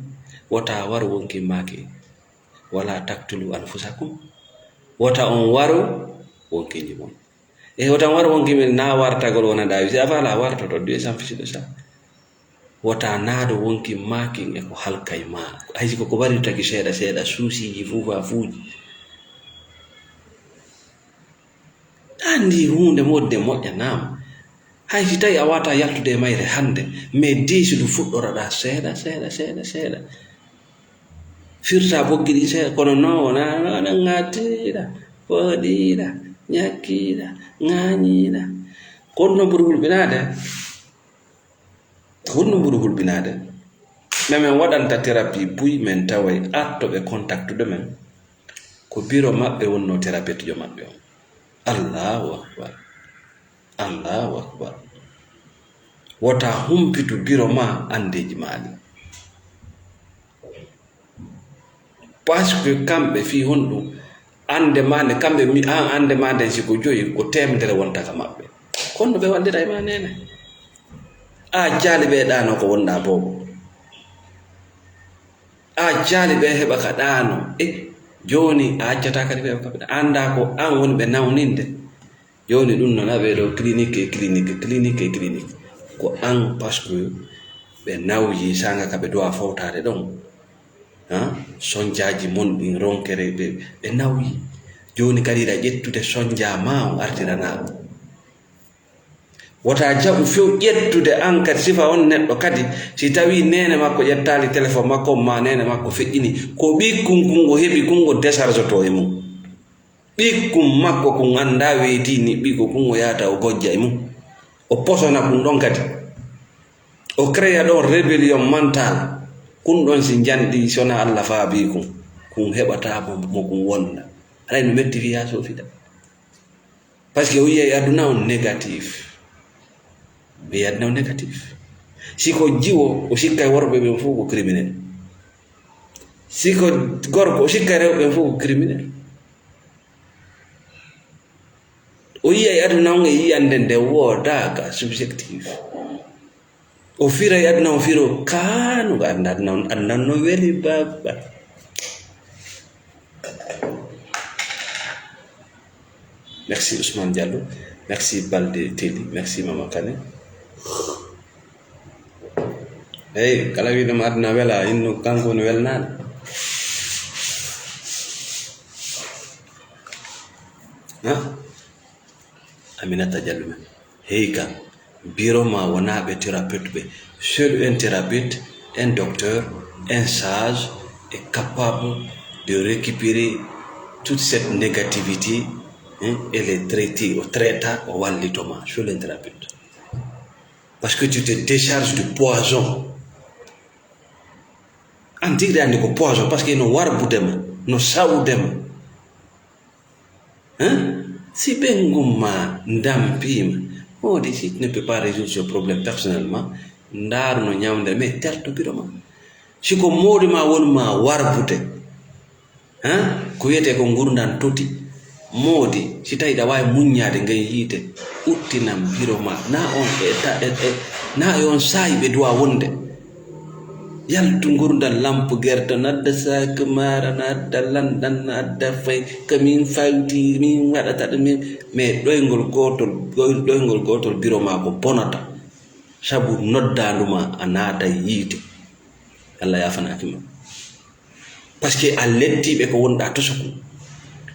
wota war wonki maaki. Wala taqtulu anfusakum. Wota on waru wonkinji mon. E wota on waru wonki men na wartagol wona ɗawi. Si a fala wartoto, Dieu s'en fiche de ça. Wota naado wonki maakin e ko halkay ma. Hay si ko ko warirtaki seeɗa seeɗa, suusiiji, fuufa fuuji. Anndi huunde moƴƴe moƴƴanaama. Hay si tawi a wata yaltude e mayre hannde, mais diisu ndu fuɗɗoraɗa seeɗa, seeɗa, seeɗa, seeɗa. Firta boggi ɗin seeɗa, kono non wona, wona ŋaatiɗa, pooɗiɗa, ñakkiɗa, ŋaañiɗa. Kono non ɓuri hulɓinaade. Honno ɓuri hulɓinaade? Ɓe men waɗanta thérapie buy, men taway artoɓe contactude men, ko biro maɓɓe wonnoo thérapeute jo maɓɓe on. Allahu akbar. Allahu akbar. Wota humpitu biro ma andeeji ma ɗin. Parce que kamɓe fii honɗum? Annde maa nde, kamɓe mi-, an annde maa nden si ko joyi, ko teemedere wonta ka maɓɓe. Kono ɓe wallira e maa neene. A jaali ɓe ɗaano ko wonɗaa boobo. A jaali ɓe heɓa ka ɗaano. E jooni a accata kadi ɓe heɓa ka ɓe ɗa-, anndaa ko an woni ɓe nawninde. Jooni ɗum noon, aɓe ɗo clinique e clinique, clinique e clinique. Ko an, parce que ɓe nawyi saanga ka ɓe duwa fowtaade ɗon. Ha? Sonjaaji mon ɗin ronkere ɓe, ɓe nawyi. Jooni kadi iɗa ƴettude sonjaa ma on artirana ɗum. Wota jaɓu few ƴettude an kadi sifa on neɗɗo kadi, si tawi neene makko ƴettaali téléphone makko, ma neene makko feƴƴini, ko ɓikkun kun o heɓi kun o décharge to e mum. Ɓikkun makko kun anndaa weetii niɓɓi ko kun o yahata o gojja e mum. O posona kun ɗon kadi. O créa ɗon rébellion mentale. Kun ɗon si njanɗi, si wonaa Allah faabii kun, kun heɓataa mo, mo kun wonda. Haray no metti fii haa soofita. Parce que o yiyay aduna on négatif. O yiyay aduna on négatif. Si ko jiwo, o sikkay worɓe ɓen fof ko criminel. Si ko gorko, o sikkay rewɓe ɓen fof ko criminel. O yiyay aduna on e yiyande nde woodaaka, subjectif. O firay aduna on firo kaanuga, annda aduna on, aduna on no weli baba. Merci Ousmane Diallo. Merci Balde Teli. Merci Mama Kane. Hey, kala wiɗoma aduna wela, innu kanko no welnaade. Ha? Aminata Diallo men. Hey kan, biro ma wona ɓe thérapeute ɓe. Seul un thérapeute, un docteur, un sage est capable de récupérer toute cette négativité, hein, et les traiter, o traita, o wallitoma. Seul un thérapeute. Parce que tu te décharges du poison. An tigi andi ko poison, parce que no warbudema, no sawudema. Hein? Si ɓenngum ma ndampiima, moodi, si tu ne peux pas résoudre ce problème personnellement, ndaaru no ñawnde, mais tertu biro ma. Si ko moodi ma won ma warbude, hein? Ko wiyetee ko ngurndan toti, Moodi, si tawi ɗa waawi muññaade ngey yiite, uttinan biro ma. Na on e ta-, e, e, na e on saa'i ɓe duwa wonde. Yaltu ngurndan lampu gerto, na adda saak maara, na adda lanɗan, na adda fay, ko min fawti, min waɗata ɗum, min. Mais ɗoyngol gootol, ɗoy-, ɗoyngol gootol biro ma ko bonata. Sabu noddaandu ma a naata yiite. Allah yaafanaaki ma. Parce que a lettii ɓe ko wonɗa to suku.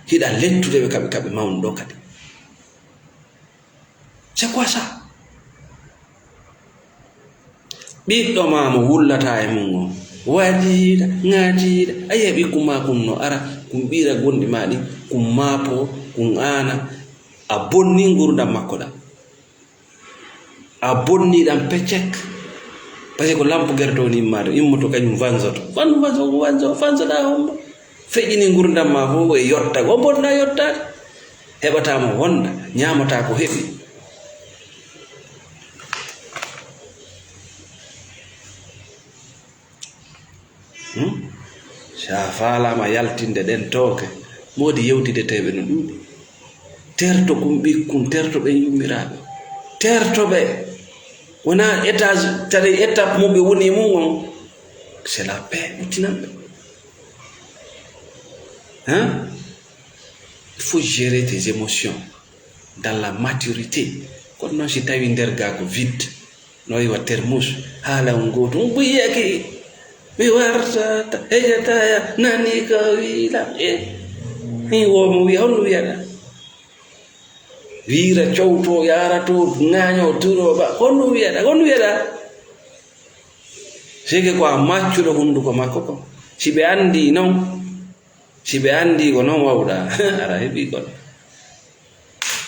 Hiɗa lettude ɓe kaɓe, kaɓe mawni ɗo kadi. C'est quoi ça? Ɓiɗɗo ma mo wullata e mum on, waɗiiɗa, ŋaatiiɗa, a yi'a ɓikkun ma kun no ara, kun ɓiira gonɗi ma ɗin, kun maapo, kun aana, a bonni ngurndan makko ɗan. A bonni ɗan pecek. Parce que ko lampu gerto woni immaade, immoto kañum vanzoto. Van-, vanzo, vanzo, vanzoɗa hombo. Feƴƴini ngurndan ma fof e yotta. Ko bonɗa yottaade. Heɓata mo wonda, ñaamata ko heɓi. Hmm? Si a faalaama yaltinde ɗen tooke, moodi yewtideteeɓe no ɗuuɗi. Terto kun ɓikkun, terto ɓen yummiraaɓe. Terto ɓe. Wonaa étage, tare étape mo ɓe woni e mum on. C'est la paix, uttinan ɓe. Hein? Il faut gérer tes émotions dans la maturité. Kono noon si tawi nder ga ko vide, no iwa termus, haala on gooto, on buyyaki, mi wartata, hejataya, nani ka wiila, e, mi wo mo wiya, honno wiyaɗa? Wiira cowto, yaara to, ŋaaño, turo, ba, honno wiyaɗa, honno wiyaɗa? Sike ko a maccuɗo hunduko makko ko. Si ɓe anndi noon, si ɓe anndi ko noon wawɗa, ara heɓi kon.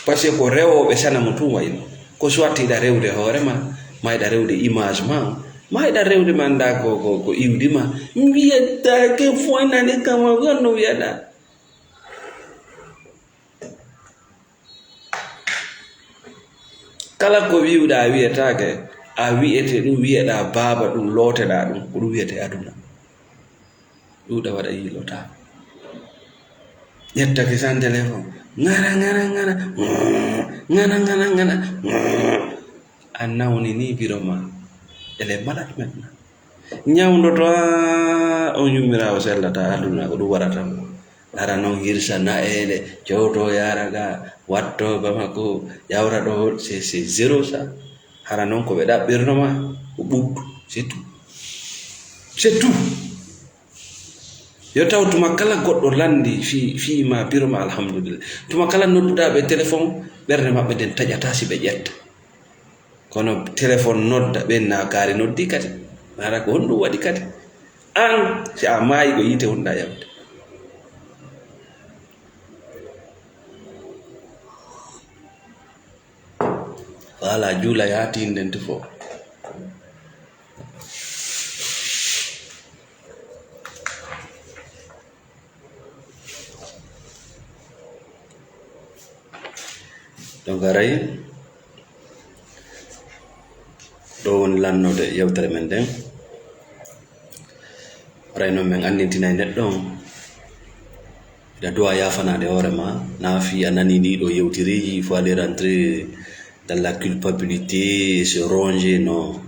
Parce que ko rewooɓe sanamu tun wayno. Ko soit hiɗa rewde hoore ma, ma hiɗa rewde image ma, ma hiɗa rewde ma annda ko, ko, ko iwdi ma. Mbiyataake foynani kama, honno wiyaɗa? Kala ko wi'uɗaa wiyetaake, a wi'ete ɗum, wi'eɗaa baaba ɗum, looteɗaa ɗum, ko ɗum wiyetee aduna. Ɗuuɗa waɗa yiilotaa. Ƴetta kisan téléphone. Ŋara, ŋara, ŋara. Ŋara, ŋara, ŋara. A nawni ni biro ma. Elle est malade maintenant. Ñawndoto, aa, on yummiraawo sellata aduna, ko ɗum waɗata mo. Hara noon hirsa nayeele, cowto yaara ga, watto Bamako, yawra ɗo, c'est, c'est zéro ça. Hara noon ko ɓe ɗaɓɓirno ma, ko ɓuttu, c'est tout. C'est tout. Yo taw tuma kala goɗɗo lanndi fii, fii ma, biro ma, alhamdulillah. Tuma kala nodduɗaa ɓe téléphone, ɓernde maɓɓe nden taƴataa si ɓe ƴetta. Kono téléphone nodda, ɓen na kaari noddi kadi. Hara ko honɗum waɗi kadi? Aan, si a maayi ko yiite honɗa yawde. Wala juula yaa tiinden tufo. Donc, haray, ɗo woni lannoode yewtere men nden. Haray noon, men anndintinay neɗɗo on, ina duwa yaafanaade hoore ma, na fii a nanii ɗii ɗoo yewtereeji, il faut aller rentrer dans la culpabilité, se ronger, non.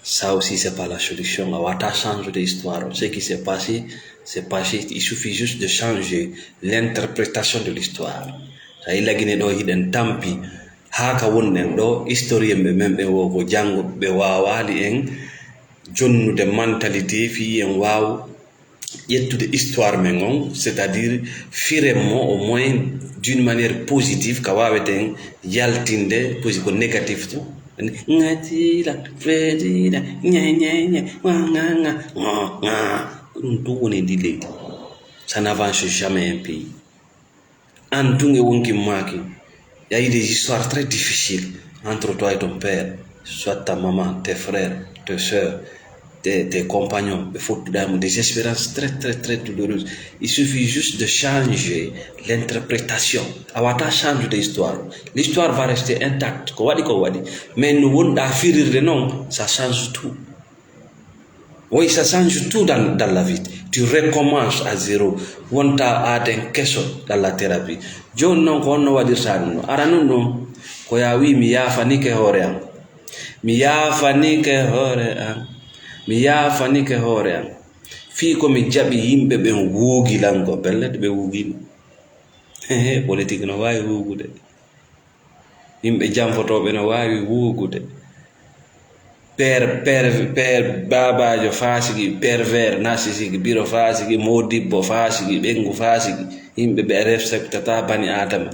Ça aussi, c'est pas la solution. A wata changer de histoire. Ce qui s'est passé, c'est passé. Il suffit juste de changer l'interprétation de l'histoire. Sa ila Gine ɗo hiɗen tampi, haa ka wonɗen ɗo, historien ɓe men ɓe wo ko janngo ɓe waawaali en jonnude mentalité fii en waaw ƴettude histoire men on, c'est-à-dire firen mo au moins d'une manière positive, ka waaweten yaltinde, posi-, ko négatif to. Ŋatiila, fetiila, ñe, ñe, ñe, wa, ŋa, ŋa, ŋa, ŋa. Ko ɗum ɗum woni e ndi leydi. Ça n'avance jamais un pays. An tun e wonki maaki, il y a eu des histoires très difficiles entre toi et ton père, soit ta maman, tes frères, tes sœurs, tes, tes compagnons, ɓe fottuɗaa mo, des expériences très, très, très douloureuses. Il suffit juste de changer l'interprétation. A wata changer de histoire. L'histoire va rester intacte. Ko waɗi, ko waɗi. Mais no wonɗaa firirde noon, ça change tout. Oui, ça change tout dans, dans la vie. Tu recommences à zéro. Wonta aaden keso dans la thérapie. Jooni noon ko honno waɗirta ɗum ɗo? Ara nun ɗum, ko ya wi mi yaafanike hoore am. Mi yaafanike hoore am. Mi yaafanike hoore am. Fii ko mi jaɓi yimɓe ɓen wuugilan ko, pellet ɓe wuugiima. Hehe, politique no waawi wuugude. Yimɓe janfotooɓe no waawi wuugude. Père, père, père baabaajo faasiki, pervers, narcissique, biro faasiki, modibbo faasiki, ɓengu faasiki, yimɓe ɓe respectata bani Aadama.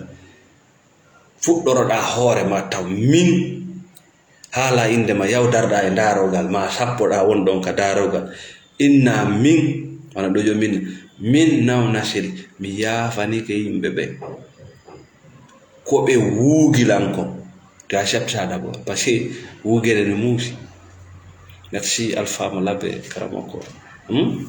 Fuɗɗoroɗaa hoore ma taw min, haala innde ma, yawdarɗaa e daarogal ma, sappoɗaa won ɗon ka daarogal. Inna min, wona ɗo jomin, min naw nasiri, mi yaafanike yimɓe ɓe. Ko ɓe wuugilan ko. Tu acceptes ça d'abord. Parce que wuugere no muusi. Merci Alpha mo labbe karamoko. Hmm?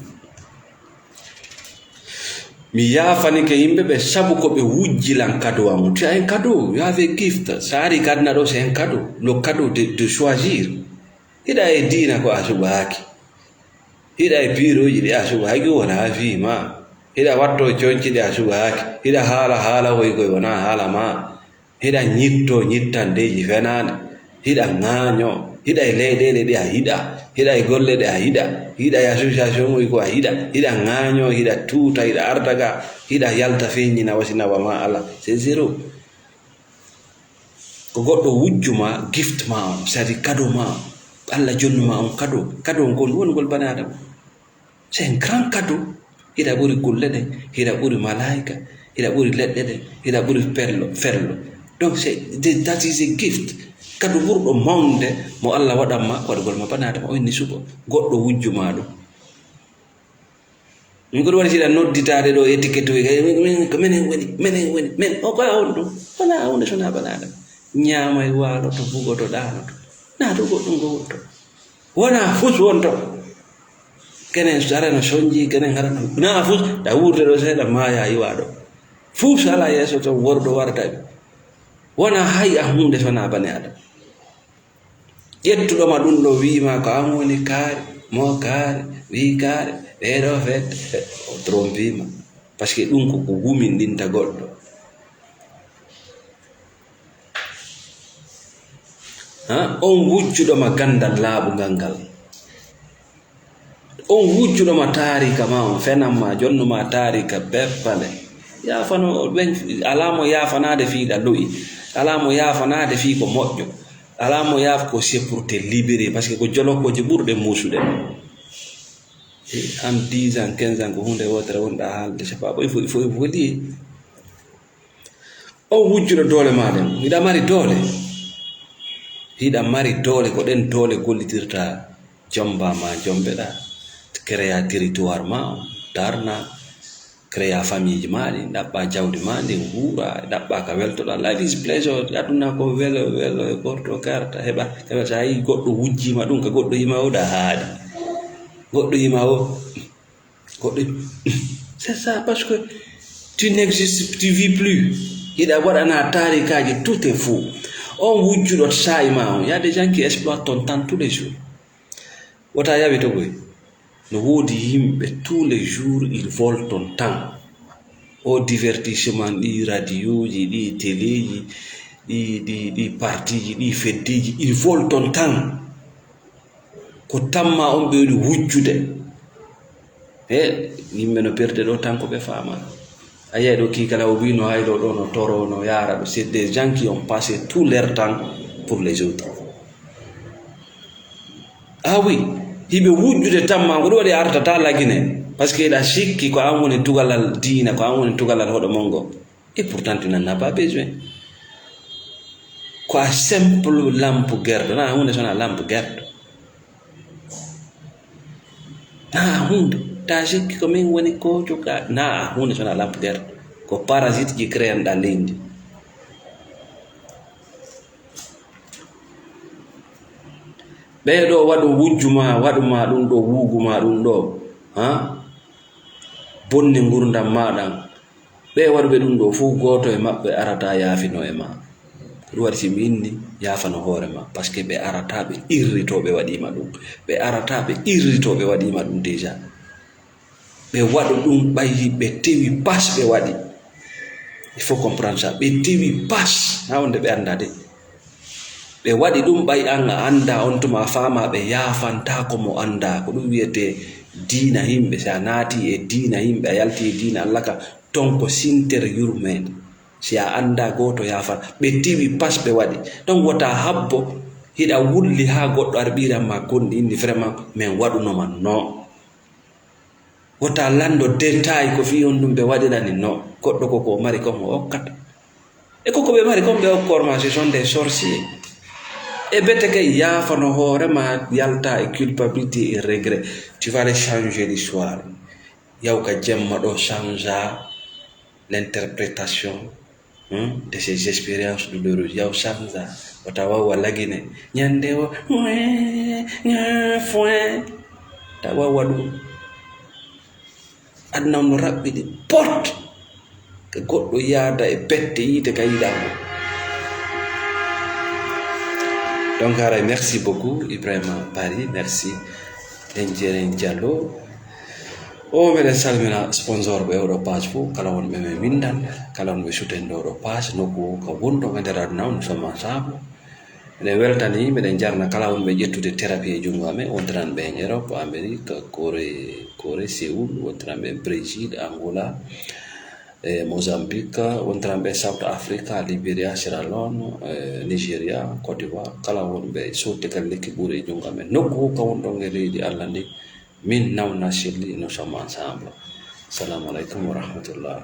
Mi yaafanike yimɓe ɓe sabu ko ɓe wujjilan kado am. Tu as un cadeau, you have a gift. Sa ari kadna ɗo, c'est un cadeau. Le cadeau de, de choisir. Hiɗa e diina ko a suɓaaki. Hiɗa e piirooji ɗi a suɓaaki wona fii ma. Hiɗa watto conci ɗi a suɓaaki. Hiɗa haala haala koy koy wona haala ma. Hiɗa ñitto ñittandeeji fenaande. Hiɗa ŋaaño. Hiɗa e leyɗeele ɗe a yiɗa. Hiɗa e golle ɗe a yiɗa. Hiɗa e association uji ko a yiɗa. Hiɗa ŋaaño, hiɗa tuuta, hiɗa arta ga. Hiɗa yalta feeñina wasinawa ma ala. C'est zéro. Ko goɗɗo wujju ma, gift ma on, c'est-à-dire cadeau ma on. Allah jonni ma on cadeau. Cadeau on ko woni wonugol bani Adama. C'est un grand cadeau. Hiɗa ɓuri kulle ɗen, hiɗa ɓuri malaika, hiɗa ɓuri leɗɗe ɗen, hiɗa ɓuri perlo, ferlo. Donc c'est, that is a gift. Cadeau ɓurɗo mawnude mo Allah waɗan ma, waɗugol ma bani Adama, o inni suɓo. Goɗɗo wujju ma ɗum. Min ko ɗum waɗi siɗa nodditaade ɗo étiquette, wi, "Eh, min, min, ko menen woni, menen woni, men." O ko a on ɗum. Wala a woni sona bani Adama. Ñaamay, waaloto, bugoto, ɗaanoto. Na ɗo goɗɗum ko wonto. Wona fus wonto. Kenen hara no sonji, kenen hara no, na fus, ɗa wuurde ɗo seeɗa, maaya iwa ɗo. Fus ala yeeso to wordo warda. Wona hay a huunde sona bani Adama. Ƴettuɗo ma ɗum ɗo wi'i ma ko an woni kaari, mo kaari, wi'i kaari, ɓee ɗo fette, o trompii ma. Parce que ɗum ko ko gumindinta goɗɗo. Ha? On wujjuɗo ma gandal laaɓungal ngal. On wujjuɗo ma taarika ma, on fenan ma, jonnu ma taarika beppale. Yaafano, ɓen, alaa mo yaafanaade fii ɗa lo'i. Alaa mo yaafanaade fii ko moƴƴo. Alaa mo yaaf ko c'est pour te libérer, parce que ko jolokooje ɓurɗe muusude. E, en dix ans, quinze ans, ko huunde wootere wonɗa haalde, c'est pas, il faut, il faut évoluer. On wujjuɗo doole ma ɗen, hiɗa mari doole. Hiɗa mari doole, ko ɗen doole gollitirta. Jomba ma, jombeɗa, créa territoire ma, darna, créa famille ma ɗin, ɗaɓɓa jawdi ma ndin, wuura, ɗaɓɓa ka weltoɗa. Life is pleasure, aduna ko welo, welo e gorto, karta, heɓa, heɓa. Sa yi goɗɗo wujjima ɗum ka goɗɗo yima, o ɗa haaɗi. Goɗɗo yima o, goɗɗo, c'est ça, parce que tu n'existes, tu vis plus. Hiɗa waɗana taarikaaji, tout est faux. On wujjuɗo saa'i ma on, y a des gens qui exploitent ton temps tous les jours. Wota yawi to koy. No woodi yimɓe, tous les jours, ils volent ton temps. O divertissement, ɗi radioji, ɗi téléji, ɗi, ɗi, ɗi partiji, ɗi feddeji, ils volent ton temps. Ko tamma on ɓe woni wujjude. He, yimɓe no perde ɗo tan ko ɓe faama. A yiyay ɗo kii kala o wii no haylo ɗo, no toro, no yaara ɗo. C'est des gens qui ont passé tout leur temps pour les autres. Ah oui, hiɓe wujjude tamma, ko ɗum waɗi a artata Lagine. Parce que hiɗa sikki ko an woni tugalal diina, ko an woni tugalal hoɗo mon ngo. Et pourtant, tu n'en as pas besoin. Ko a simple lampe gerɗo, na hunde sona lampe gerɗo. Na hunde, ta sikki ko min woni ko cuka, na hunde sona lampe gerɗo. Ko parasite ji créan ɗa leydi. Ɓee ɗo waɗu wujju ma, waɗu ma ɗum ɗo, wuugu ma ɗum ɗo, ha? Bonni ngurdam ma ɗam. Ɓee waɗuɓe ɗum ɗo fof, gooto e maɓɓe arata yaafino e ma. Ko ɗum waɗi si mi inni, yaafano hoore ma, parce que ɓe arata ɓe irritoo ɓe waɗiima ɗum. Ɓe arata ɓe irritoo ɓe waɗiima ɗum déjà. Ɓe waɗu ɗum ɓay ɓe tewi pas ɓe waɗi. Il faut comprendre ça. Ɓe tewi pas, haa wonde ɓe anndaa de. Ɓe waɗi ɗum ɓay an a anndaa, on tuma a faamaa ɓe yaafantaa ko mo anndaa. Ko ɗum wiyetee diina yimɓe. Si a naati e diina yimɓe, a yalti e diina Allah ka, ton ko sintere yurmeende. Si a anndaa gooto yaafan, ɓe tewi pas ɓe waɗi. Donc wota habbo, hiɗa wulli haa goɗɗo ar ɓiran ma gonɗi inni vraiment min waɗuno ma. Non. Wota lanndo détail ko fii on ɗum ɓe waɗirani. Non. Goɗɗo ko ko o mari kon o okkata. E ko ko ɓe mari kon ɓe okkoor ma, ce sont des sorciers. E bete kay yaafano hoore ma, yalta e culpabilité et regret. Tu vas aller changer l'histoire. Yaw ka jemma ɗo, changea l'interprétation, hmm, de ces expériences douloureuses. Yaw changea. Wota wawa lagine. Ñande o, foin. Ta wawa ɗum. Aduna on no raɓɓiɗi pot. Ka goɗɗo yaada e bette yiite ka yiɗaa mo. Donc, haray, merci beaucoup, Ibrahima Paris, merci, Denjeren Diallo. O, meɗen salmina sponsor ɓe oɗo page fof, kala wonɓe ɓe windan, kala wonɓe soutien ɗo oɗo page, nokku o ka wonɗo e nder aduna o, nous sommes ensemble. Meɗen weltani, meɗen jarna kala wonɓe ƴettude thérapie e junngo amen, wontiran ɓe en Europe, Amérique, Corée, Corée, Séoul, wontiran ɓe en Brésil, Angola, e Mozambique, wontiran ɓe South Africa, Liberia, Sierra Leone, e Nigeria, Côte d'Ivoire, kala wonɓe sodde kala lekki ɓuuri e junngo amen. Nokku fof ka wonɗon e leydi Allah ndi, min nawna selli, nous sommes ensemble. Assalamu aleykum wa rahmatullah.